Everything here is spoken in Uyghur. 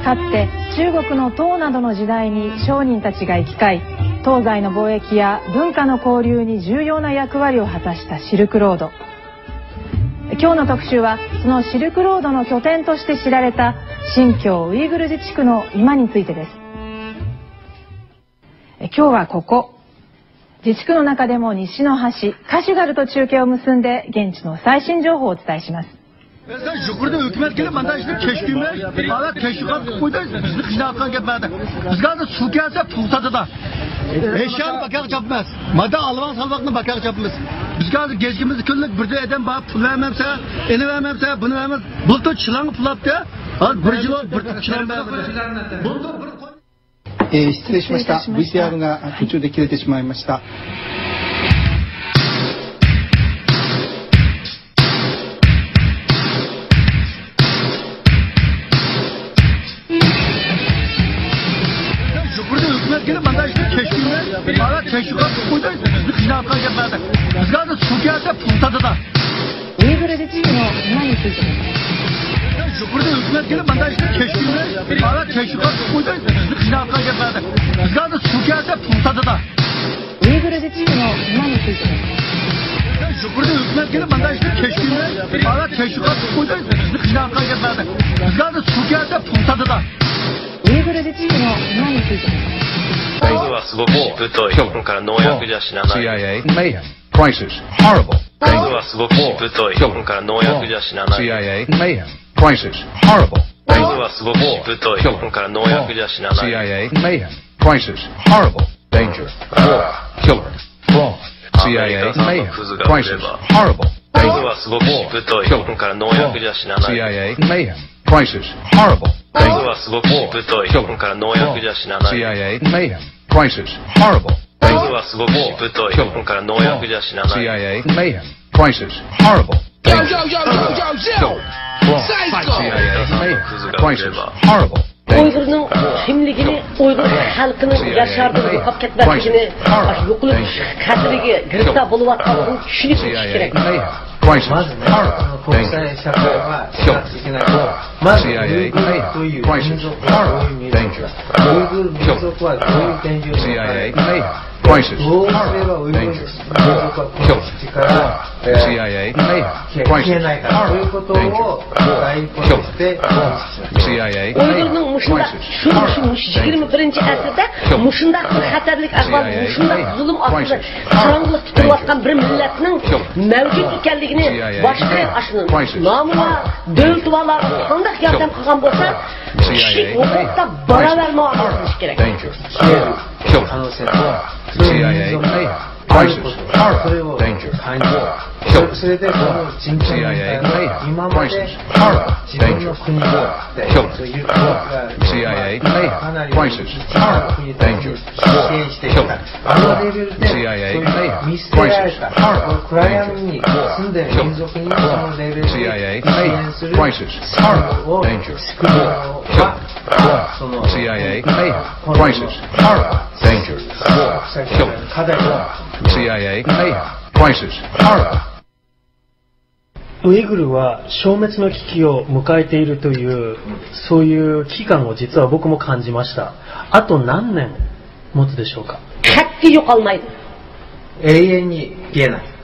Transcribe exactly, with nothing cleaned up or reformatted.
かつて中国の唐などの時代に商人たちが行き交い、東西の貿易や文化の交流に重要な役割を果たしたシルクロード。今日の特集は、そのシルクロードの拠点として知られた新疆ウイグル自治区の今についてです。今日はここ、自治区の中でも西の端、カシュガルと中継を結んで、現地の最新情報をお伝えします。Sen yuqorida hukumat kelib mana ishni tekshiklab, mana tashviqot qilib qo'ydi, bizni qiynayotgan gap mana. Bizga hozir suv kelsa pul sotadi. Eshakni bakaq chopmas. Mana alvon salvoqni bakaq chopmas. Bizga hozir gechkimiz kunlik bir odam borib pul bermamsa, ini bermamsa, buni bermamsa, bultur chilangni pulabdi. Hozir bir yil bir chilang bermadi. Bultur bir qo'y- えー失礼しました。失礼しました。 ブイティーアール が途中で切れてしまいました。 Yuqorida hukumat kelib mana ishni tekshiklab, mana tashviqot qilib qo'ydi, bizni qiynayotgan gap mana. Bizga hozir suv kelsa pul sotadi. ウイグル自治区の今についてです。 Yuqorida hukumat kelib mana ishni tekshiklab, mana tashviqot qilib qo'ydi, bizni qiynayotgan gap mana. Bizga hozir suv kelsa pul sotadi. ウイグル自治区の今についてです。 Yuqorida hukumat kelib mana ishni tekshiklab, mana tashviqot qilib qo'ydi, bizni qiynayotgan gap mana. Bizga hozir suv kelsa pul sotadi. ウイグル自治区の今についてです。 今度はすごくしぶとい。今から農薬じゃ死なない。 CIA mayhem. Prices horrible. 今度はすごくしぶとい。 今から農薬じゃ死なない。 CIA mayhem. Prices horrible. 今度はすごくしぶとい。 今から農薬じゃ死なない。 CIA mayhem. Prices horrible. Danger. War. Killer. Fraud. アメリカ CIA 産の mayhem. クズが来れ Prices ば horrible. 今度はすごくしぶとい。 Killer. 今から農 Fraud. 薬じゃ死なない。 CIA mayhem. Prices horrible. 今度はすごくしぶとい。 Killer. 今から農 Fraud. 薬じゃ死なない。 CIA mayhem. Prices horrible. 今度はすごくしぶとい。 Killer. 今から農 Fraud. じゃ死なない。 CIA mayhem. Prices horrible. Danger. Yo, yo, yo, yo, yo, yo. Killer. Fraud. Psycho. CIA mayhem. Prices horrible. Danger. War. Uyg'urning kimligini, Uyg'ur xalqining yashardan yo'qolib ketmasligini yo'qolish xatiriga giriftor bo'layotganligini tushunib yetish kerak. まずね、国際社会はしなくちゃいけない。まず、ウイグルという民族はどういう民族か、ウイグル民族はどういう現状なのか、どうすればウイグル民族はこの土地から、えー、消えないか、そういうことを第一歩として話します。 ئۇيغۇرنىڭ مۇشۇنداق شۇ، شۇ، مۇشۇ يىگىرمە بىرىنچى ئەسىردە مۇشۇنداق بىر خەتەرلىك ئەھۋال، مۇشۇنداق زۇلۇم ئاستىدا قاراڭغۇلۇقتا تۇرۇۋاتقان بىر مىللەتنىڭ مەۋجۇت ئىكەنلىكىنى باشقا ئاشۇ نامى بار دۆلىتى بارلار قانداق ياردەم قىلغان بولسا، كىشىلىك ھوقۇقتا باراۋەر مۇئامىلە قىلىش كېرەك. 可能性があること、それを感じる、それでこの人権問題は今まで自分の国でというかなり一番国として否定してきた、あのレベルでそういう見捨てられた、暗闇に住んでいる民族にそのレベルで支援するを作るのは、その、この、課題は、ウイグルは消滅の危機を迎えているという、そういう危機感を実は僕も感じました。あと何年持つでしょうか。 قەتئىي يوقالمايدۇ. 永遠に消えない。